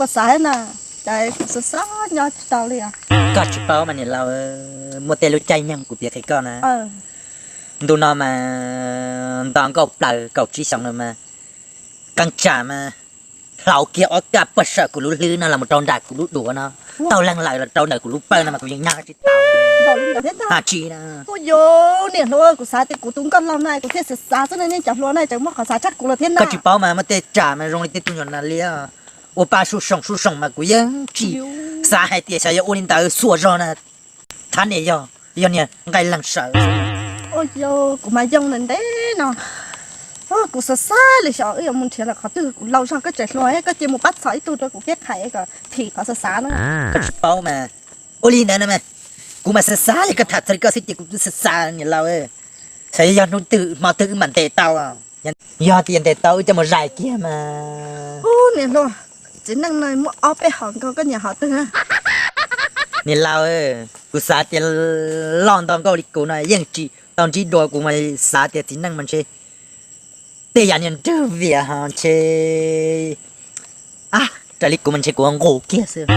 Xav na, cas kuv xav xav nyob tsis tau li os. Koj tsis paub mas niam laus, muaj tej lub caij nyoog kuv piav qhia koj na. Ntu no mas nto nkauj plaws kaum tsib xyoos no mas, qee tsam mas hlaus kiag ob kaj puag saum kuv lub hlwb no los rau nram kuv lub duav no, taug leeg lawm los rau ntawm kuv lub pawg no mas kuv yeej nyob tsis tau. Hais tsis na. Kuv yuav niam hluas, kuv xav tias kuv tus nkauj laug na kuv thiaj xav xav xwb na, nej cov hluas na tseem muaj qhov xav tshaj kuv los thiab na. Koj tsis paub mas muaj tej tsam mas zoo li tej tug nyuam nas liab, ua pa su soom su soom mas kuv yeej tsis xav hais tias xyov yuav ua li ntawd xuas zog na. Thab niam yog, yog niag nqaij leeg sawv. Kuv mas yoo ntev no, kuv xav xav li xyov wb yuav mus nrhiav lawm qhov twg, kuv laus zog koj tseem hluas, koj cia mus pab txhom ib tug rau kuv thiab, qhia kom thim qhov xav xav na. Koj tsis paub mas, ua li ntawd no mas, kuv mas xav xav li koj tham txog li koj xwb ces kuv twb xav xav niam laus, xyov yog hnub twg hmo twg wb mam ntes tau. Yog tias ntes tau wb coj mus zais kiag mas. Niam hluas, txiv neej no muaj ob peb hom nkaus, koj nyiam hom twg? Niam laus, kuv xav tias loj nto nkauj li kuv no yeej tsis tau ntsib dua, kuv mas xav tias txiv neej mas ntshe tej yam niag nrwg vias ho ntshe, raws li kuv mas ntshe kuv nqus kiag xwb.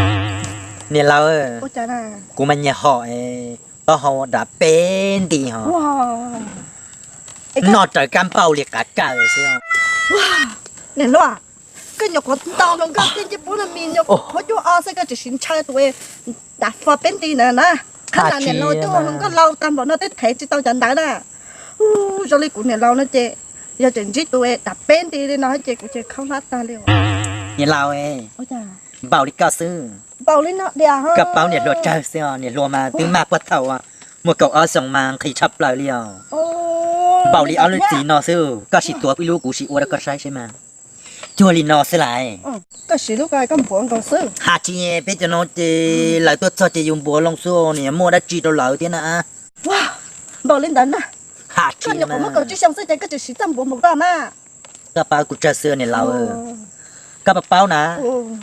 Niam laus, kuv mas nyiam hom taub hau dav peb nti ho, noj raws kab npauj li qav kaws xwb. Niam hluas, koj nyuam qhuav nto hluas nkauj thiab ncej pub no mis nyuam qhuav cuaj ob xwb koj tseem siv ntshaw tus dav fo peb nti ntawd na. Qhab nas niam laus coj hluas nkauj laus tag npaum no twb thev tsis tau cov ntawd na. Zoo li kuv niam laus no ces yog tseem ntsib tus dav peb nti li no ces kuv ces khaub hlab tag li. Niam laus, npaum li koj xwb. Npaum li no diam? Koj paub niam hluas tsawg xwb os, niam hluas mas twb maj puag thaum muaj kaum ob xyoos mas nqhis tshaj plaws li os. Npaum li ob lub txiv no xwb, koj sim tuav ib lub kuv sim ua rau koj saib seb mas. Cuag li no xwb lais. Koj siv lub ko koj npuav nkaus xwb. Hais tsis, peb cov no ces lawv tuaj txog ces yus npuav loo xwb, niam muaj dab tsi rau lawv thiab na. Npaum li ntawd na. Koj nyuam qhuav muaj kaum tsib xyoo xwb ces koj tseem siv txoj npuav npaum ko na. Koj paub kuv tsawg xwb niam laus. Koj paub paub na,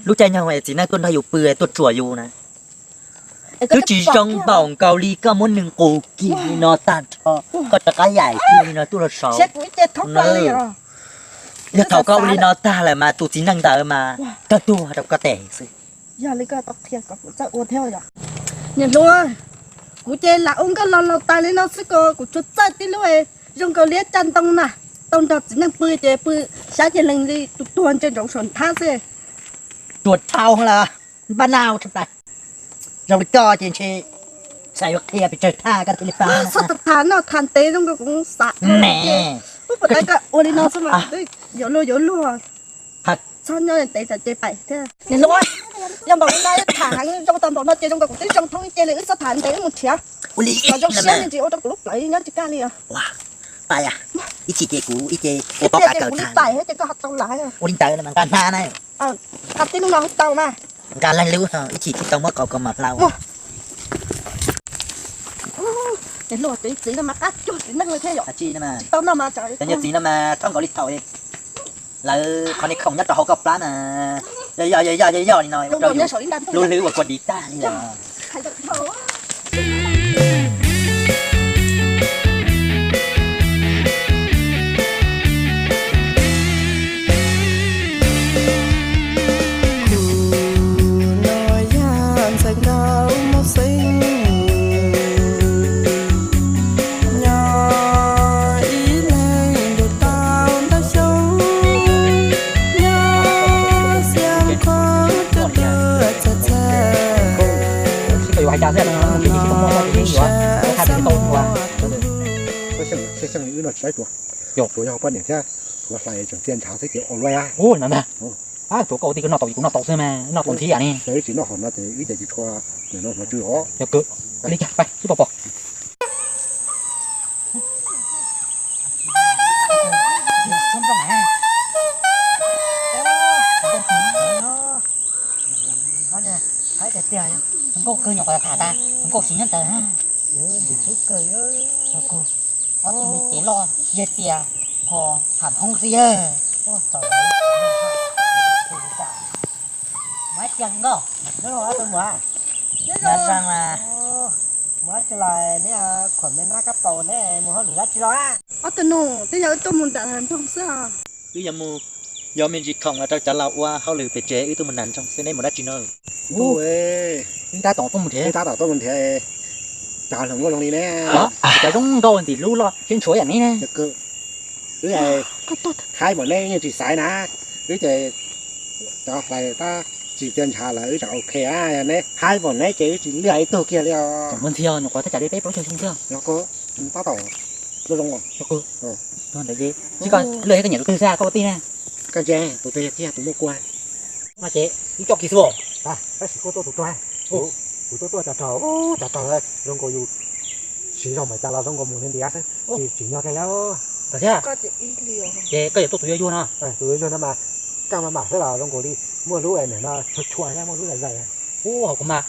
lub caij nyoog txiv neej tuaj nrog yus pw tuaj tsuam yus na, twb tsis zoo npaum nkaus li koj muab nws nqus kiag li no tag nrho, koj rov qab yaim kiag li no tuaj los saud. Yog thaum koj ua li no tag lawm mas tus txiv neej ntawd mas kawg tuag rau koj tes xwb. Yog li koj tau qhia kom kuv txawj ua thiab yom. Niam hluas, kuv ces lam ua nkauj laus laus tas li no xwb ko, kuv tsuas txawj tib lub zoo nkaus liab caj ntoo na, tau nrog txiv neej pw ces pw xyab ces lees li tus tuag ntsia ntsoov saum nthab xwb. Tsuas dhau lawm, npaj naj ua tshaj plaws. Zoo li koj ces ntshe xav yuav qhia pes tsawg thaj koj thiaj li paub. Txhob tham noj tham ntev zoo nkaus kuv xav ne. Ub, puas tau koj ua li no xwb mas twb yuav luag yuav luag. Txhob nyob ntev tsam ces pais thiab. Niam hluas, yog npaum li no tham heev zoo tau npaum no ces zoo nkaus kuv twb zoo thoob ib ce li, wb txhob tham ntev wb mus nrhiav. Kom zoo siab me ntsis ua rau kuv lub plawv nyob tsis kaj li os. Ib chim ces kuv ib ce ua pob qa kaws tham. Ua li ntawd mas nqa hnab na. Nqa tib lub no tau na. Nqa leej lub, ib chim thiaj tau muab qau kom mam hlau. Niam hluas, tus txiv no mas qab cuag txiv neej li thiab yom. Tsis tau noj mas, cov niag txiv no mas thaub nkaus li thaum lawv qhov niag khoom nyob rau hauv koj plab mas, yog yog yog yog li no ua rau yus lub hlwb ua kua div tag li os. Kuv no yog ntxhais nkauj Moob Xeeb, nyob ib leeg nrug tau ntau xyoo, nyob Xeev Khuam tuaj tuaj txog txog, no no sab xeeb muaj tus hlub. Tsuas yog hauv poj niam thiab, tsuas hlais tseem txia ntshav xwb ces ua luaj. Ub, no ntag. Tsuas koj ua tij koj noj tau, kuv noj tau xwb mas, noj tau ntxhiab ni. Wb tsis noj qhov no ces wb ces tsis tshua noj tsuj os. Yog kawg li cas, pais sib pom pom. Hais tias hluas nkauj kawg nyuam qhuav tham tas, hluas nkauj siv nyob ntawd. Ob tug me cev loj yog tias ho tham Hmoob xwb yawg. Muab tiag nkauj, nyob zoo mas, muab tsis los neb khuam me nrab kab paus neb mus hauj lwm dab tsi los? Ob tug nus, twb yog wb tuaj mus nram nroog xwb os. Wb yog mus Yog me ntsis khoom los rau cov laus ua hauj lwm pem tsev, wb tuaj mus nram nroog xwb, neb mus dab tsi no? Wb tab tom tuaj mus nrhiav, wb tab tom tuaj mus nrhiav cov hluas nkauj zoo li neb. Cov zoo nkauj ntxim hlub loj siab ntshua yam neb ne. Wb haib npaum neb yeej tsis xaiv na, wb ces cov hlais tab tsis txia ntshav lawm wb tseem ok. Neb haib npaum neb ces wb tsis liaj ib tug kiag li os. Ntxhi, nyuam qhuav thaj tsam li peb plaub xyoo xwb. Tab tom zoo zoo. Ntawd ces tsis koj lwj ib koj nyiam tus twg xwb koj ua tij na. Koj ntsia tus twg yog thiab tus muaj kua. No ces wb coj kiag xwb. Tab sis koj tuaj tus rog, kuv tuaj tuaj cov rog, cov rog zoo nkaus yus siv zog mas cas los zoo nkaus mus ntiav ntiav xwb, tsis tsim nyog kiag li. Thiab ces koj yuav tuaj tus yuag yuag no. Tus yuag yuag no mas kaj mas mam xwb los zoo nkaus li muaj lub es nim no tshua tshua thiab muaj lub zais zais. Ub, kuv mas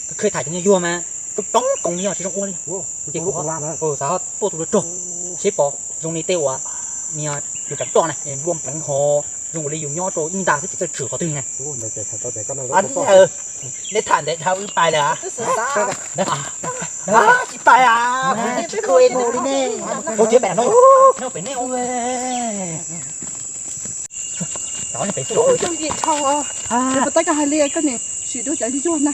kuv khwv tham cov yuag yuag mas coob coob koom li os, tsis zoo ua li. Ces kuv xav tuaj tus rog rog seb pom zoo li tej uas niag yus cov roj na, nplooj pleev ho zoo nkaus li yus nyob rau ib nta xwb tsis txawj tshwm qhov twg na. Neb tham ntev dhau wb pais lawm. Tsis pais, tsis ua li ne. Ua thiab pem no, pem ne. Tab sis koj hais li koj nim sim dua cov yuag yuag na.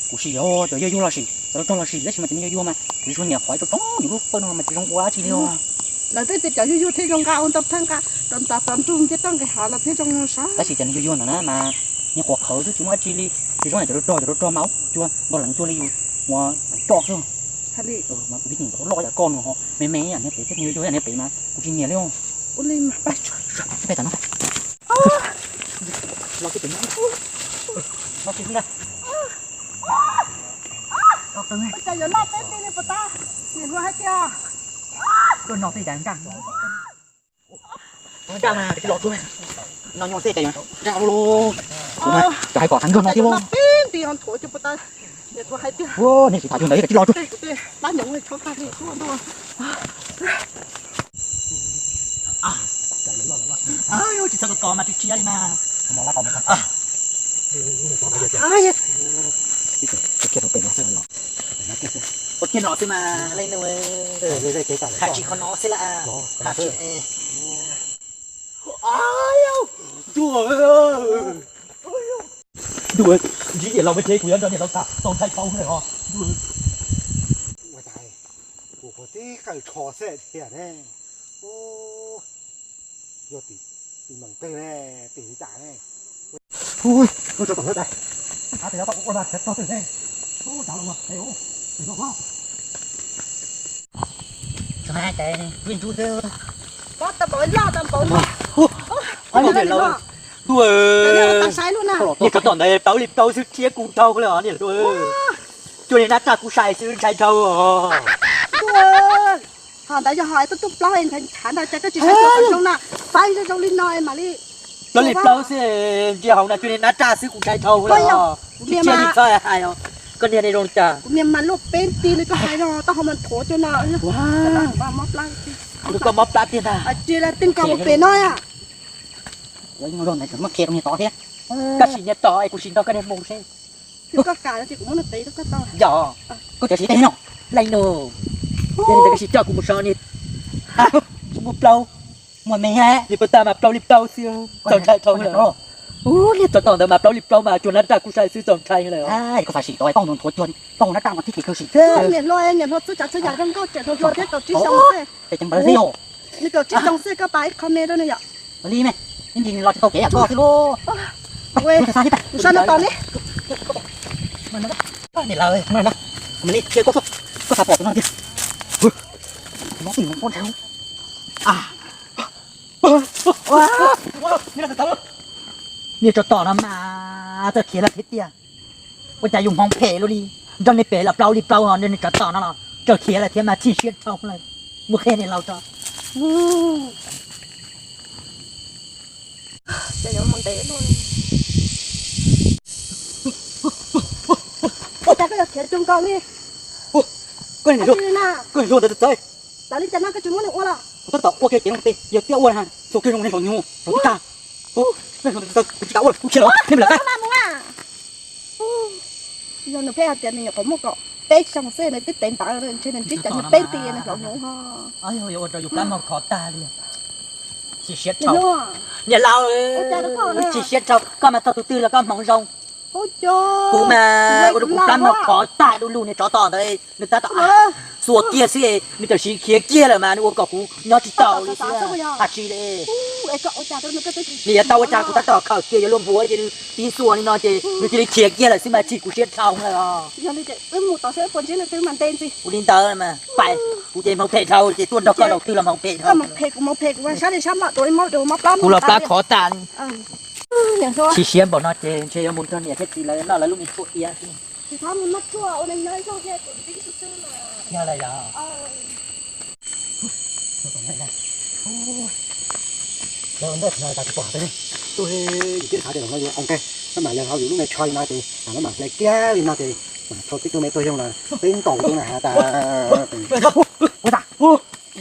Kuv sim cov yuag yuag los sim, cov rog rog los sim, tab sis mas cov yuag yuag mas kuv tsis tshua nyiam qhov rau rau yus lub pawg no mas tsis zoo ua dab tsi li os. Lawv tej tias cov yuag yuag thiaj zoo nqa ua ntau thaj nqa rau ntav tov nrug ntiaj toj nqis hav los thiaj zoo sav. Tab sis cov yuag yuag ntawd na mas niag qhuav qhawv xwb tsis muaj dab tsi li, tsis zoo li cov rog rog, cov rog rog mas ub cua nto leev cua li yus ua roj xwb. Mas kuv tib nyeem ntawd loj yam koj no me me yam niag pem thiab, yuag yuag yam niag pem mas kuv tsis nyiam li os. Ua li mas pais, pais tom no. Los kiag pem no, los kiag xwb na. Ua cas yuav noj peb tij li puas tau? Niam hluas hais tias tuaj noj tej cas nkaj. Nkaj mas koj tsis los tsuag, noj nyob xwb cas yuav nkaj los. Kuv mas cov hais kom heev nrog no thiab. Peb tij thuav tsis puas tau, niam hluas hais tias. Nej tsis tham tsuag ntawd koj tsis los tsuag. Tsis txhob kov kov mas tsis tsis li mas. Ua kiag no xwb mas leej nus, tham tsis qhov no xwb lawm. Ntuj, ntsib niam laus me tsev kuv yuav nrog niam laus tham txaus ntshai dhau lawm os. Ua cas kuv qhuav tib qawm tsho xwb thiab ne. Yog tim meem twg ne, tim li cas ne? Ub, ub, tso tom ntawd, ua mas khiav tog twg ne? Ub, tsav los ua, ub, ub, ub. Tsis mas hais tias vij ntsub xwb. Pob tau npaum loj tau npaum no. Niam laus, niam laus, saib lub na. Niag tsov tom ntawd plaub li plaub xwb thiab kuv dhau lawm os niam laus. Cuag niag nab raj kuv sai xwb ntshai dhau os. Ho ntawd yog ho tub tub plaub ntshav ntau cas koj tsis saib zoo zoo na, faib zoo zoo li no mam li. Plaub li plaub xwb, ntsia hauv no cuag niag nab raj xwb kuv ntshai dhau lawm os. Tsis txhob hais os, koj niag ne zoo li cas? Kuv niag mas luaj peb tij li koj hais no, tau ho mas thuav cuag no. Koj mob plab tiag ntag. Tsis la tij nkaus mus pem no. Muab qhia rau niag tod thiab. Koj sim niag tod es kuv sim nrog koj niag mus seb. Yog, koj cov sim teb no, laj no, yog li ntawd koj sim coj kuv mus so niag, muaj plaub, muaj me, niag puas tag mas plaub li plaub xwb, txaus ntshai dhau lawm. Ub, niag tsov tom ntawd mas plaub li plaub mas cuag nab raj kuv sai xwb txaus ntshai lawm. Koj xav sim tod koj mus thuav cuag, koj mus nab raj mas thiaj kev kawg sim. Niam hluas, niam hluas txhua tsav txhua yam zoo nkauj tseem hluas hluas thiab kaum tsib xyoo xwb. Ces ceev npaum li os. Nws kaum tsib xyoo xwb koj pab ib qho me rau nws yom. Li me, ib ntsis los tsis tau kev yam koj xwb lauj. Kuv so no tos ne. Niam laus, kuv mam li qhia koj, koj xav pom tus no tiag. Tus no twb yuav pob ntshai. Niag tsov tom no mas txawj khiav lawm thiab tiag. Ua cas yus hmoov phem luaj li, nrog nej pem los plaub li plaub ho nrog nej tsov tom no los txawj khiav lawm thiab mas chim siab dhau lawm. Mus qhia niam laus tso. Ces yuav mus ntev luaj li. Ua cas koj yuav khiav cuag nkaus li? Koj niam hluas ntawd txawv. Txawv li cas no koj tsis muab nws ua los? Kuv tab tom ua kiag cev loo pem, yog tias ua na, xuas kiag zoo niag hluas nyuj. Kuv tsis kam ua, kuv tsis kam ua, kuv khiav los, nej mus lawm. Yog nws pheej hais tias nws nyuam qhuav muaj kaum peb xyoo xwb nws twb teev ntawv ntshe nws ntsib cov nyuag peb ti nws hluas hluas ho. Yuav ua rau yus plab mog khov tag li. Chim siab dhau. Niam laus, wb tsis siab rau koj mas, txog tus twg los koj hmoov zoo. Kuv mas ua rau kuv plab mloog khov tag du lug niag tsov tom ntawd, nws tab tom xuas kiag xwb, nws tam sim khiav kiag lawm mas nws ua kom kuv nyob tsis tau li xwb. Hais tsis li, nws yuav tau ua cas, kuv tab tom khawm kiag yuav luag npuav ces nws tib xuas li no ces nws cia li khiav kiag lawm xwb mas tsis kuv siab dhau lawm os. Ua li ntawd mas pais, kuv ces hmoov phem dhau ces tuaj nrog koj laus twg los hmoov phem dhau. Kuv los plab khov tas li. Tsis siab npaum no ces ntshe yuav mus nrog niam thiab txiv lawv noj lawv lub me tshuaj iab xwb. Yog lawm yog. Tus twb xav tias no yuav ua ke, no mas lawv hau yus lub me tsho li no ces mam hle kiag li no ces mam thau tib tug me tuag yoog los peb ntaus tus na has tas. Ua tas,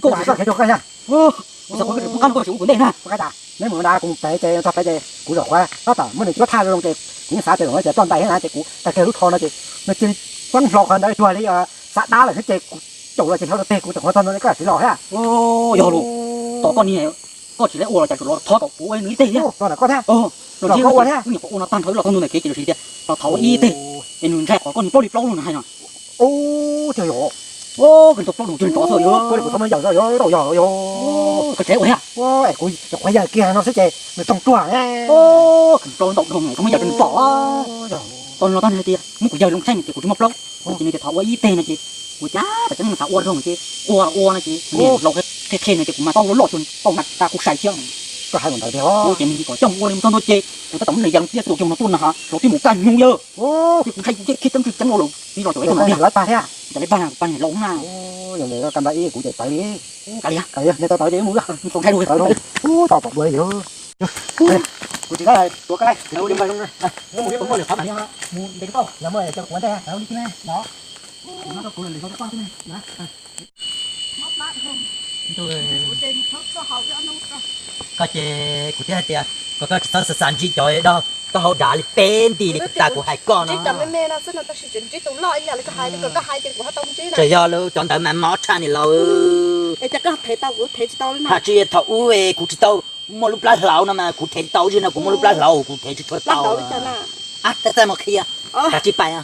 koj khiav rau koj yog. Kuv xav ua koj tsis ua kuv ntej na. Neb mus na, kuv mus pem ces txog pem ces kuv zaum qhuav tab tom muab nws cuab thaj zoo ces kuv yeej xav tias zaum no ces ploj ntais thiab na ces kuv tag kiag lub tsho no ces nws cia li txeeb hlo qhov ntawd cuag li xav dab lawm thiab ces kuv caum los ces hlo rau teg kuv tseem qhuav txog no koj txiv los thiab. Yog lus, tom koj niag, koj tsis lawv ua los cas tseem los thov kom kuv ua nws ib teg thiab. Los koj thiab. Los koj ua thiab. Nyuam qhuav ua no tag nrho wb los txog ntu ntawm kev ces lawv hais tias los thov ua ib teg, es nws ntshai qhov koj niag plaub li plaub lug nws hais no. Ub, tiag yog. Koj ntau plaub lug ntsog nrov xwb yog. Kuv txhob muab yawm yog, yog, yog. Koj tseem ua thiab. Kuv qhuav yawm kiag no xwb ces nws tsoo tuag. Koj plaub ntau dhau txhob muab yawm rau nws pom. Tau no tag nws hais tias muab kuv yawg loo tsheej ces kuv tsis muaj plaub, ces nws tias thov ua ib teg no ces kuv cas tam ceeb xav ua dhau ces ua ua no ces niam laus qhia qhia no ces kuv mas tau loj loj xyoo tau hnav tas kuv sai xyov. Koj hais ua ntawd tiag. Ces nws kom coj mus ua li mus txog ntua ces kuv tab tom muab nws yawg loo piab tuaj kiag no tuaj na, los twb mus kaj ntug yawg. Ces kuv ntshai kuv ces khiav ceeb tsis ceeb los lawm, tib los caum ib tug no tiag. Lawv pag thiab. Cas lawv pag na, kuv pag niam laus na. Yog li koj npaj ib kuv ces tawv li. Kav liam. Ntshai li. Tau pom dua li. Kuv tsis tuav koj, mus ib qho muaj lwm qhov mam li mus ntes rau koj, yog muaj cov kuv ntej li no. Koj ces kuv thiaj hais tias kom koj tsis txhob xav xav ntsib cov dog, koj haus dav li peb nti li tas kuv hais koj no. Tseem yog lawv cov ntawd mas mob tshaj niam laus. Hais tsis thaum ub kuv tsis tau muaj lub plab hlauv no mas kuv thev tau, tsis no kuv muaj lub plab hlauv kuv thev tsis tshua tau. Txaj txaj muag qhia, kav tsij pais.